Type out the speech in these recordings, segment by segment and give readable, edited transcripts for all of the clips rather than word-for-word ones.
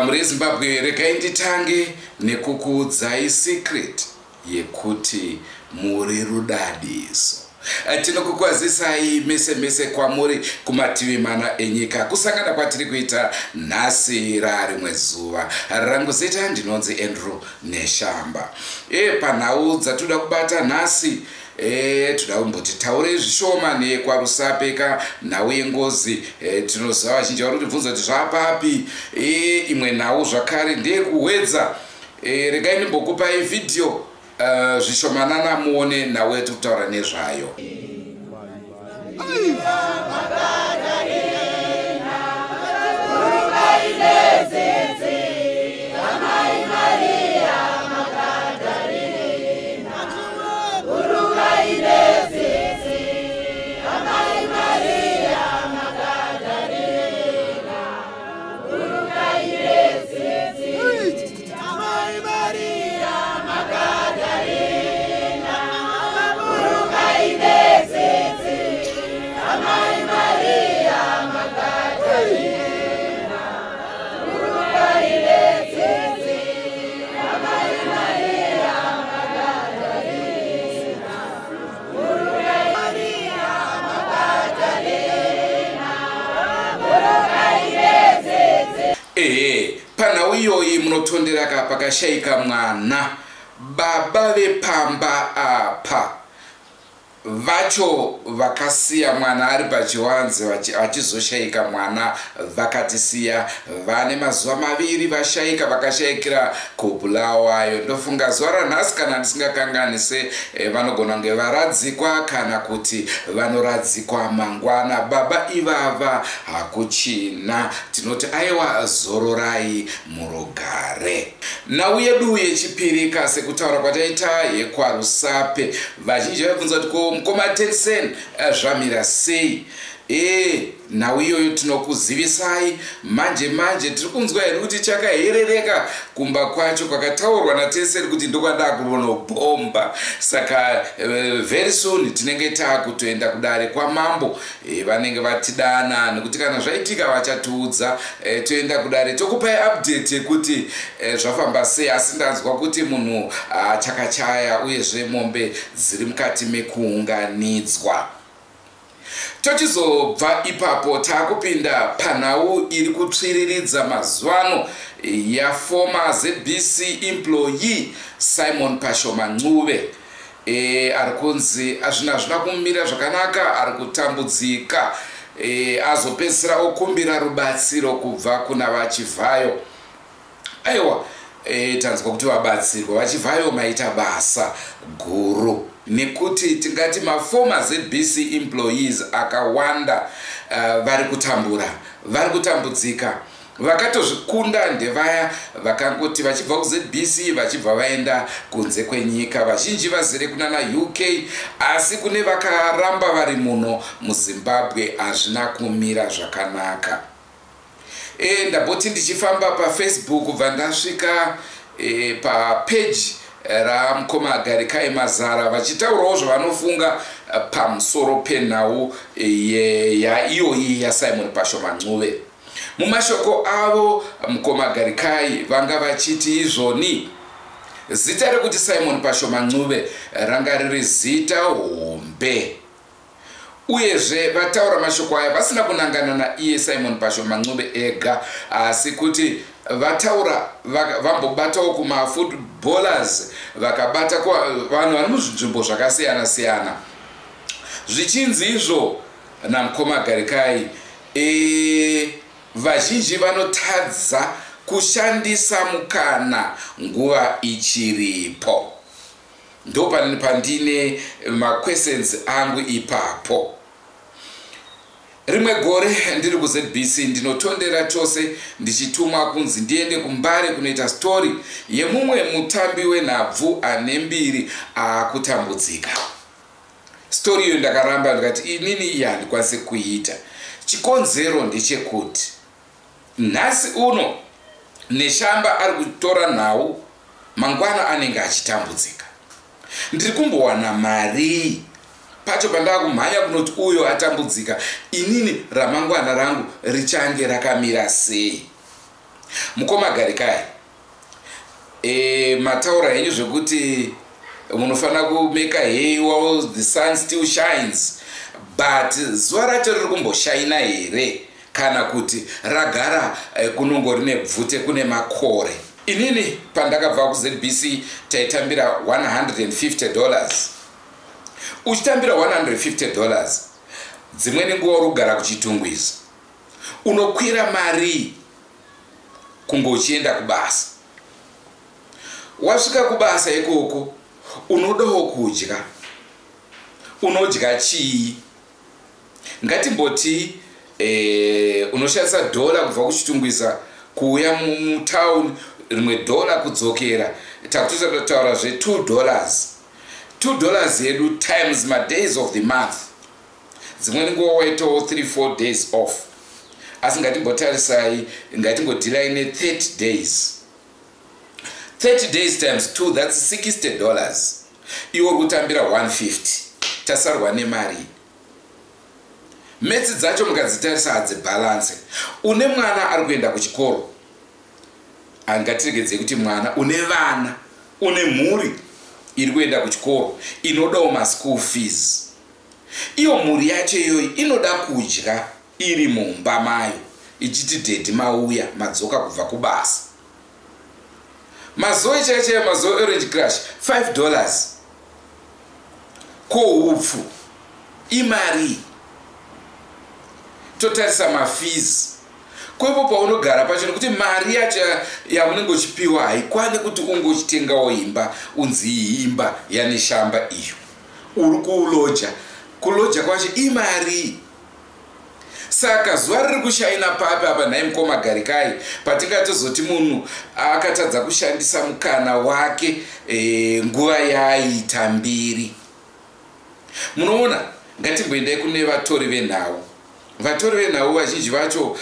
Mhuri yeZimbabwe, regai nditange nekukuudzai secret yekuti muri rudadiso. Tinokukwazisai mese mese kwamuri kumativi mana enyika, kusangana kwatiri kuita nhasi rarimwe zuva. Rangu zita ndinonzi Andrew Neshamba. Panhau dzatoda kubata nhasi, toda kumboti taurei zvishoma nekwaRusape ka, nhau yengozi. Tinoziva vazhinji vari kutibvunza kuti zvapapi. Imwe nhau zvakare ndeyekuHwedza. Regai ndimbokupai vhidhiyo zvishomanana muone nhau yatiri kutaura nezvayo. Ehe, panhau iyoyi munotondera ka pakashayika mwana, baba vepamba apa vacho vakasiya mwana ari pachiwanze, achizoshayika mwana vakatisiya vane mazuva 2 vashayika, vakashayikira kuBulawayo. Ndofunga zuva ranhasi, kana ndisingakanganise, vanogona kunge varadzikwa kana kuti vanoradzikwa mangwana. Baba ivava hakuchina, tinoti aiwa, zororai murugare. Nhau yedu yechipiri, sekutaura kwataita, yekwaRusape. Vazhinji vaibvunza kuti ko mukoma Tensen, zvamira sei? Nhau iyoyo tinokuzivisai manje manje. Tiri kunzwa here kuti chakaherereka kumba kwacho kwakataurwa naTensen kuti ndokwandaa kunobhomba. Saka very soon tinenge taakutoenda kudare kwamambo. Vanenge vatidana nekuti kana zvaitika vachatiudza. Toenda kudare, tokupai update yekuti zvafamba sei. Asi ndanzwa kuti munhu chakachaya, uyezve mombe dziri mukati mekuunganidzwa. Tochizobva ipapo taakupinda panhau iri kutsviriridza mazuva ano yaformer ZBC employee Simon Pashoma Ncube. Ari kunzi zvinhu hazvina kumira zvakanaka, ari kutambudzika. Azopedzisira okumbira rubatsiro kubva kuna vaChivhayo. Aiwa, tanzwa kuti vabatsirwa. VaChivhayo, maita basa guru, nekuti tingati maformer ZBC employees akawanda vari kutambura, vari kutambudzika. Vakatozvikunda ndevaya vakangoti vachibva kuZBC vachibva vaenda kunze kwenyika. Vazhinji vazere kunana UK, asi kune vakaramba vari muno muZimbabwe hazvina kumira zvakanaka. Ndamboti ndichifamba paFacebook, kubva ndasvika papeji ramukoma Garikai Mazara vachitaurawo zvavanofunga pamusoro penhau yaiyoyi yaSimon Pashoma Ncube. Mumashoko avo, mukoma Garikai vanga vachiti izvoni zita rekuti Simon Pashoma Ncube ranga riri zita hombe. Uyezve vataura mashoko aya vasina kunangana naiye Simon Pashoma Ncube ega, asi kuti vataura vambobatawo kumafootballers, vakabata vanhu vari muzvinzvimbo zvakasiyana siyana, zvichinzi izvo namukoma Garikai, vazhinji vanotadza kushandisa mukana nguva ichiripo. Ndo pandine maquestions angu ipapo. Rimwe gore ndiri kuZBC, ndinotondera chose ndichitumwa kunzi ndiende kuMbare kunoita story yemumwe mutambi wenhabvu ane mbiri aakutambudzika. Story iyo ndakaramba, ndikati inini iyi handikwanisi kuiita. Chikonzero ndechekuti nhasi uno Neshamba ari kutora nhau, mangwana anenge achitambudzika. Ndiri kumbowana mari pacho pandaa kumhanya kunoti uyo atambudzika, inini ramangwana rangu richange rakamira sei? Mukoma Garikai, mataura henyu zvekuti munofanira kumake hay while the sun still shines, but zuva racho riri kumboshaina here, kana kuti ragara kunongori nebvute, kune makore? Inini pandakabva kuZBC taitambira $150. Uchitambira $150, dzimweni nguva uri kugara kuChitungwiza, unokwira mari kunge uchienda kubasa. Wasvika kubasa ikoko, unodawo kudya. Unodya chii? Ngatimboti unoshandisa dhola kubva kuChitungwiza kuuya mutauni, rimwe dhola kudzokera, takutotaura zve$2. $2 yedu times madays of the month. Dzimweni nguva waitawo 3 4 days off, asi ngatimbotarisai, ngatingodhilai ne30 days. 30 days times 2, that's $60. Iwe uri kutambira 150, tasarwa nemari. Maths dzacho mukadzitarisa hadzibhalanse. Une mwana ari kuenda kuchikoro, angatiregedzei kuti mwana, une vana, une mhuri iri kuenda kuchikoro, inodawo maschool fees. Iyo mhuri yacho iyoyi inoda kudya iri mumba mayo, ichiti, "Daddy mauya, madzoka kubva kubasa." Mazoe chaiyo chaiyo, mazoe Orange Crush, $5. Ko upfu imari? Totarisa mafees kwepo paunogara pacho, nekuti mari yacho yamunenge uchipiwa haikwani kuti unge uchitengawo imba, unzi iyi imba yaNeshamba iyo. Uri kuloja, kuloja kwacho imari. Saka zuva riri kushaina papi apa, nhai mukoma Garikai, patingatozoti munhu akatadza kushandisa mukana wake nguva yaaita mbiri? Munoona, ngatimboendai kune vatori venhau. Vatori venhau vazhinji vacho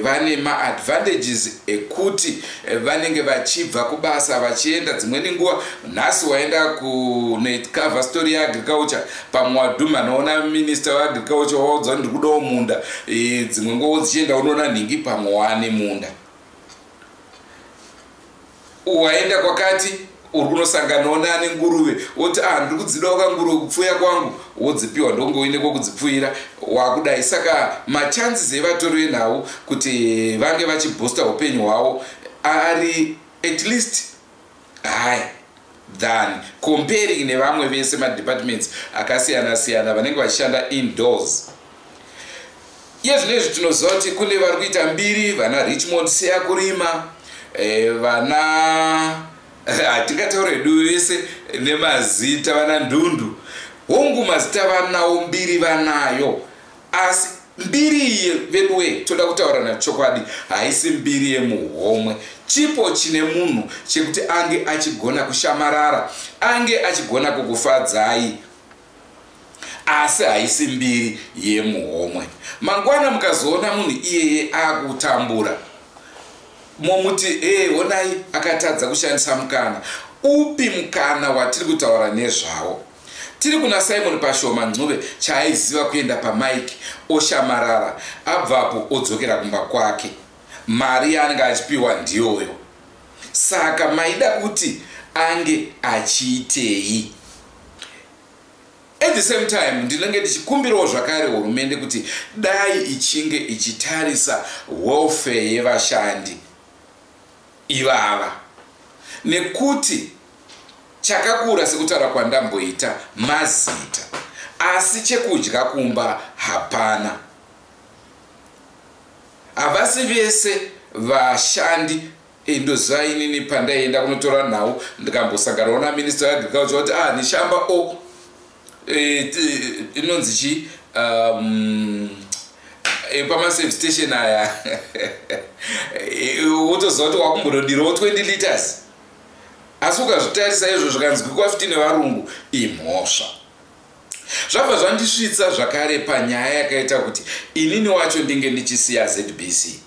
vane maadvantages ekuti vanenge vachibva kubasa vachienda. Dzimweni nguva nhasi waenda kunecover story yeagriculture, pamwe wadhuma noona minista weagriculture, waudza ndiri kudawo munda. Dzimwe nguva dzichienda unoona nhingi, pamwe waane munda. Waenda kwakati, uri kunosanganawo naane nguruve, woti, "Ah, ndiri kudzidawo kanguruve kupfuya kwangu," wodzipiwa, ndongoine kwokudzipfuyira, wakudai. Saka machances evatori venhau kuti vange vachiboosta upenyu hwavo ari at least high than comparing nevamwe vese madepartments akasiyana siyana vanenge vachishanda indoors. Iye zvino izvi tinoziva kuti kune vari kuita mbiri, vana Richmond Seyakurima, vana, hatingataura hedu vese nemazita, vana Ndundu. Hongu, mazita vanawo, mbiri vanayo, asi mbiri iyi, veduwe, toda kutaura nachokwadi, haisi mbiri yemuhomwe. Chipo chine munhu chekuti ange achigona kushamarara, ange achigona kukufadzai, asi haisi mbiri yemuhomwe. Mangwana mukazoona munhu iyeye akutambura, momuti, "E, onai, akatadza kushandisa mukana." Upi mukana watiri kutaura nezvawo? Tiri kuna Simon Pashoma Ncube. Chaaiziva kuenda pamaiki, oshamarara, abvapo odzokera kumba kwake. Mari yaanenge achipiwa ndiyoyo. Saka maida kuti ange achiitei? At the same time, ndinenge ndichikumbirawo zvakare hurumende kuti dai ichinge ichitarisa welfare yevashandi ivava, nekuti chakakura, sekutaura kwandamboita, mazita, asi chekudya kumba hapana. Havasi vese vashandi. Ndoziva inini pandaienda kunotora nhau, ndikambosanganawo naminista weagriculture, kuti, "Ah, Neshamba o inonzi chi pamaservice station aya," wotoziva kuti wakumbonodirawo 20 liters. Asi ukazvitarisa izvo, zvikanzwikwa futi nevarungu, imhosva. Zvabva zvandisvitsa zvakare panyaya yakaita kuti inini wacho ndinge ndichisiya ZBC.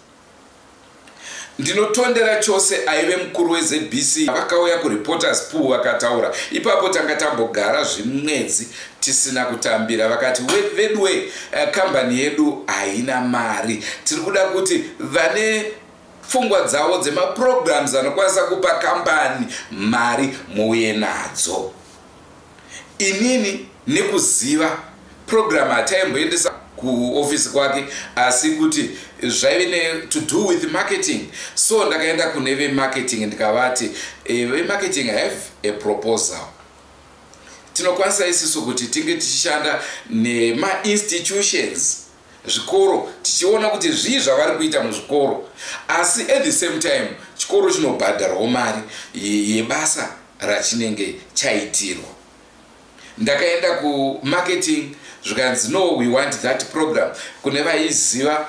Ndinotondera chose aive mukuru weZBC, vakauya kuReporters Pool, vakataura ipapo. Tanga tambogara zvimwedzi tisina kutambira. Vakati, "Veduwe, kambani yedu haina mari. Tiri kuda kuti vane Pfungwa dzavo dzemaprograms anokwanisa kupa kambani mari, muuye nadzo. Inini nekuziva program hataimboendesa kuofisi kwake, asi kuti zvaive ne to do with marketing. So ndakaenda kune vemarketing, ndikavati, "Vemarketing, have a proposal. Tinokwanisa isusu kuti tinge tichishanda nemainstitutions, zvikoro, tichiona kuti zvii zvavari kuita muzvikoro, asi at the same time chikoro chinobhadharwawo mari yebasa rachinenge chaitirwa." Ndakaenda kumarketing, zvikanzi, "No, we want that program." Kune vaiziva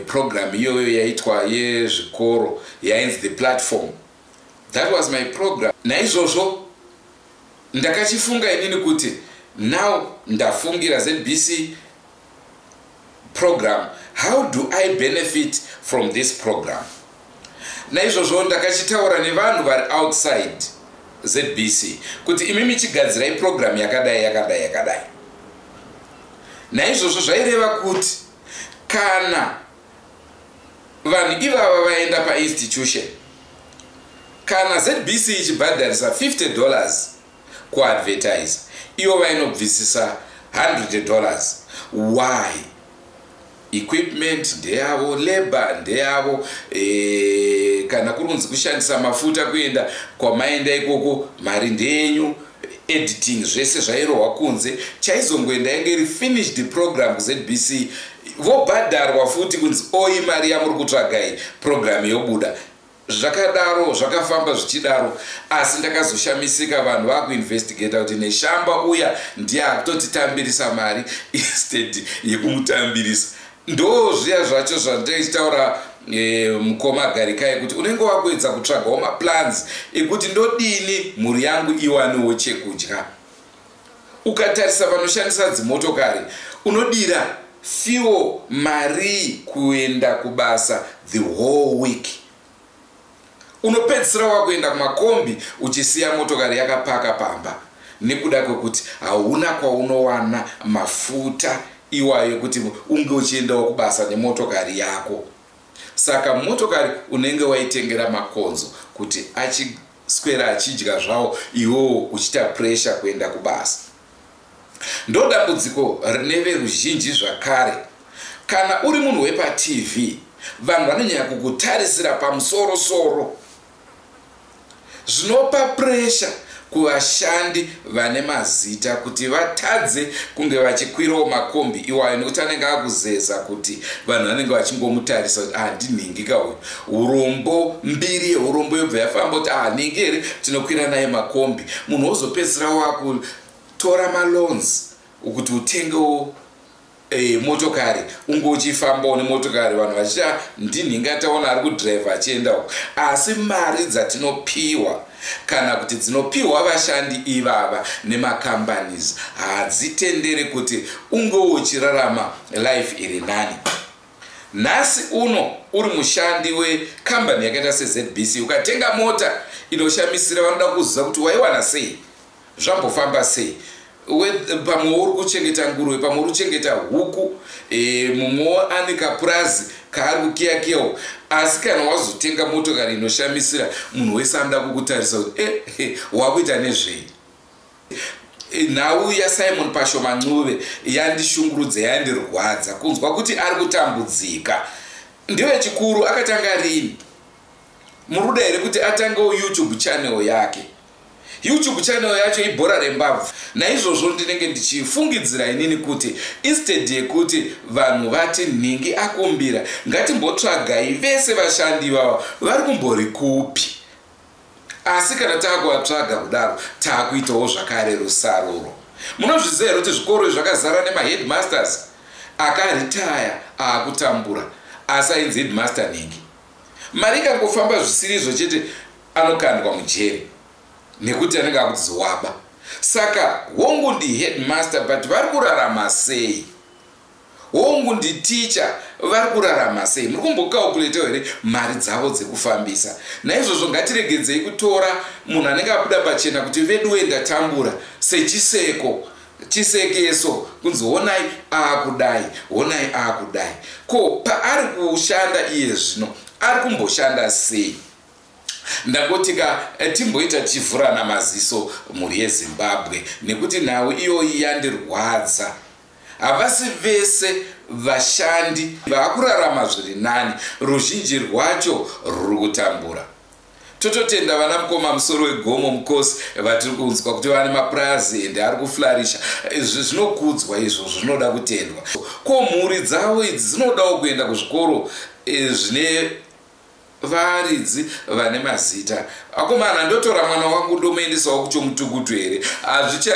program iyoyo yaitwa yezvikoro yainzi The Platform, that was my program. Naizvozvo ndakachifunga inini kuti now ndafungira ZBC program, how do I benefit from this program? Naizvozvo ndakachitaura nevanhu vari outside ZBC kuti imimi chigadzirai program yakadai, yakadai, yakadai. Naizvozvo zvaireva kuti kana vanhu ivava vaenda painstitution, kana ZBC ichibhadharisa $50 kuadvertise, ivo vainobvisisa $100. Why? Equipment ndeyavo, labor ndeyavo, kana kuri kunzi kushandisa mafuta kuenda kwamaenda ikoko, mari ndeyenyu, editing, zvese zvairohwa kunze. Chaizongoenda yange iri finished program kuZBC, vobhadharwa futi kunzi oi mari yamuri kutsvagai, program yobuda. Zvakadaro zvakafamba zvichidaro, asi ndakazoshamisika vanhu vakuinvestigata kuti Neshamba uya ndiye akutotitambirisa mari instead yekumutambirisa. Ndo zviya zvacho zvandaichitaura, mukoma Garikai, kuti unenge wakuedza kutsvagawo maplans ekuti ndodini mhuri yangu iwanewo chekudya. Ukatarisa vanoshandisa dzimotokari, unodira fuel mari kuenda kubasa the whole week, unopedzisira wakuenda kumakombi uchisiya motokari yakapaka pamba nekuda kwekuti hauna kwaunowana mafuta iwayo kuti unge uchiendawo kubasa nemotokari yako. Saka motokari unenge waitengera makonzo kuti achiswera achidya zvawo, iwewo uchiita pressure kuenda kubasa. Ndo dambudziko rine veruzhinji zvakare. Kana uri munhu wepaTV, vanhu vanonyanya kukutarisira pamusorosoro, zvinopa pressure kuvashandi vane mazita kuti vatadze kunge vachikwirawo makombi iwayo, nekuti anenge akuzeza kuti vanhu vanenge vachingomutarisa kuti, "Ah, ndinhingi kauyu." Urombo, mbiri yeurombo yobva yafamba kuti, "Ah, nhingi here, tinokwira naye makombi." Munhu wozopedzisira wakutora maloans kuti utengewo motokari, unge uchifambawo nemotokari, vanhu vachiita, "Ndinhingi ataona ari kudhiraivha achiendawo." Asi mari dzatinopiwa kana kuti dzinopiwa vashandi ivava nemacompanies hadzitenderi kuti unge uchirarama life iri nani. Nhasi uno uri mushandi wekambani yakaita seZBC, ukatenga mota inoshamisira, vanoda kuziva kuti waiwana sei, zvambofamba sei. Pamwe uri kuchengeta nguruve, pamwe uri kuchengeta huku, mumwewo ane kapurazi kaari kukiyakiyawo, asi kana wazotenga motokari inoshamisira, munhu wese anoda kukutarisa kuti wakuita nezvei. Nhau yaSimon Pashoma Ncube yandishungurudza, yandirwadza kunzwa kuti ari kutambudzika. Ndewechikuru, akatanga rini? Muri kuda here kuti atangewo YouTube channel yake? YouTube channel yacho ibhora rembabvu. Naizvozvo ndinenge ndichifungidzira inini kuti instead yekuti vanhu vati nhingi akumbira, ngatimbotsvagai vese vashandi vavo vari kumbori kupi. Asi kana taakuvatsvaga kudaro, taakuitawo zvakare rusaruro. Munozviziva here kuti zvikoro zvakazara nemaheadmasters akaritaya aakutambura, asi ainzi headmaster nhingi? Mari ikangofamba zvisiri izvo chete, anokandwa mujeri nekuti anenge akuti waba. Saka hongu ndiheadmaster, but vari kurarama sei? Hongu nditicha, vari kurarama sei? Muri kumbocalculatawo here mari dzavo dzekufambisa? Naizvozvo ngatiregedzei kutora munhu anenge abuda pachena kuti, "Veduwe, ndatambura," sechiseko, chisekeso, kunzi, "Honai aakudai, honai aakudai." Ko paari kushanda iye zvino Ari kumboshanda sei? Ndangotika timboita tichivhurana maziso, mhuri yeZimbabwe, nekuti nhau iyoyi yandirwadza. Havasi vese vashandi vaakurarama zviri nani, ruzhinji rwacho rwuri kutambura. Tototenda vana mukoma musoro wegomo mukosi vatiri kunzwa kuti vane mapurazi ende ari kuflarisha. Zvinokudzwa izvozvo, zvinoda kutendwa. Ko mhuri dzavo idzi dzinodawo kuenda kuzvikoro zvine varidzi vane mazita. Akomana, ndotora mwana wangu ndomuendesawo kuChomutukutu here? Hazvicha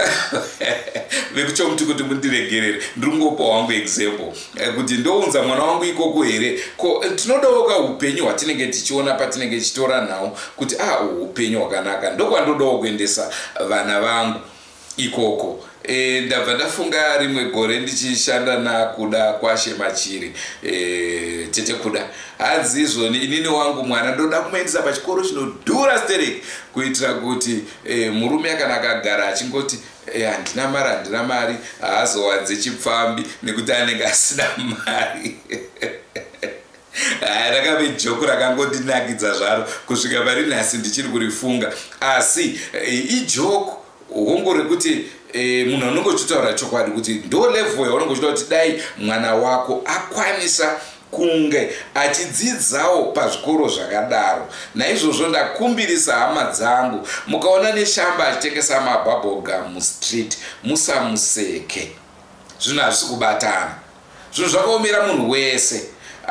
vekuChomutukutu, mundiregerere, ndiri kungopa wangu example kuti ndounza mwana wangu ikoko here? Ko tinodawo ka upenyu hwatinenge tichiona patinenge tichitora nhau kuti a ah, upenyu hwakanaka, ndokwandodawo kuendesa vana vangu ikoko. Ndabva ndafunga rimwe gore ndichishanda naKuda kwaShe Machiri, tete Kuda, hanzi izvoni inini wangu mwana ndoda kumuendesa pachikoro chinodhura sterek, kuitira kuti murume kana akagara achingoti handina mari, handina mari, haazowanze chipfambi nekuti anenge asina mari. Rakave joke rakangondinakidza zvaro kusvika pari nhasi ndichiri kurifunga, asi ijoke hongo rekuti munhu anonge uchitaura chokwadi kuti ndo level yaunenge uchida kuti dai mwana wako akwanisa kunge achidzidzawo pazvikoro zvakadaro. Naizvozvo ndakumbirisa hama dzangu, mukaona Neshamba achitengesa mabubblegum mustreet, musamuseke. Zvinhu hazvisi kubatana, zvinhu zvakaomera munhu wese,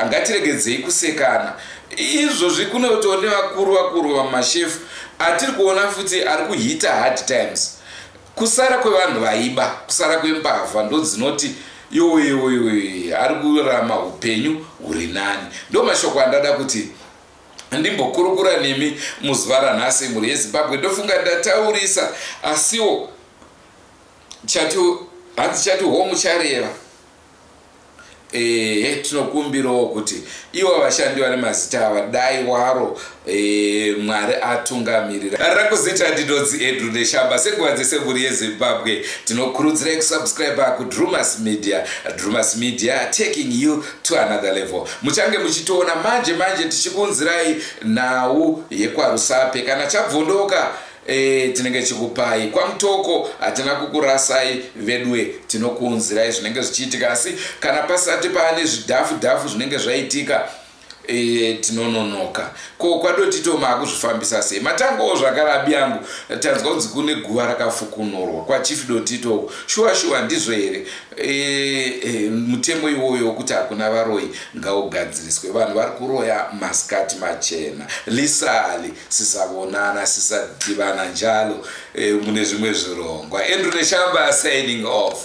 ngatiregedzei kusekana. Izvozvi kunoto nevakuru vakuru vamashefu atiri kuona futi ari kuhita hard times. Kusara kwevanhu vaiba, kusara kwembavha ndo dzinoti yoweyowewe ari kurarama upenyu huri nani. Ndo mashoko andada kuti ndimbokurukura nemi muzuva ranhasi, mhuri yeZimbabwe. Ndofunga ndataurisa, asiwo chati hanzi chati homu chareva. Ehe, tinokumbirawo kuti ivo vashandi vane mazita ava, dai waro Mwari atungamirira. Rakuzita ndinonzi Andrew Neshamba. Senguva dzese, mhuri yeZimbabwe, tinokurudzirai kusubscribe kuDrumas Media. Drumas Media, taking you to another level. Muchange muchitiona manje manje tichikunzirai nhau yekwaRusape. Kana chabvondoka, tinenge chikupai. KwaMutoko hatina kukurasai vedwe, tinokuunzirai zvinenge zvichiitika, asi kana pasati paane zvidhafu dhafu zvinenge zvaitika, tinononoka. Ko kwaDotito maakuzvifambisa sei? Matangowo zvakarabi yangu, tanzwa kunzi kune guva rakafukunurwa kwaChief Dotito. Shuwa shuwa, ndizvo here? Mutemo iwoyo wokuti hakuna varoyi ngaugadziriswe. Vanhu vari kuroya masikati machena. Lisali sisavonana, sisadhivana njalo mune zvimwe zvirongwa. Andrew Neshamba signing off.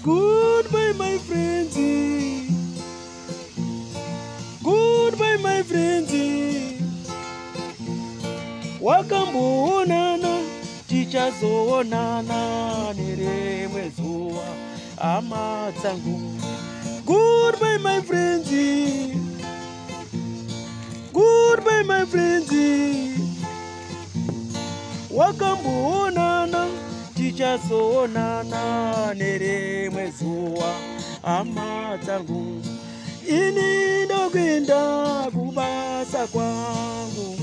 Goodbye, my friends. Goodbye, my friends. Wakamboonana, tichazoonana nerimwe zuva, hama dzangu. Goodbye, my friends. Goodbye, my friends. Wakamboonana, tichazoonana nerimwe zuva, hama dzangu. Ini ndokuenda kubasa kwangu.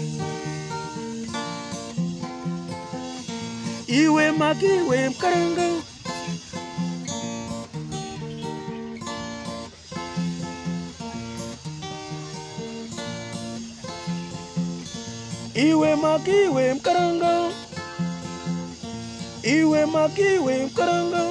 Iwe makiwe mukaranga. Iwe makiwe mukaranga. Iwe makiwe mukaranga.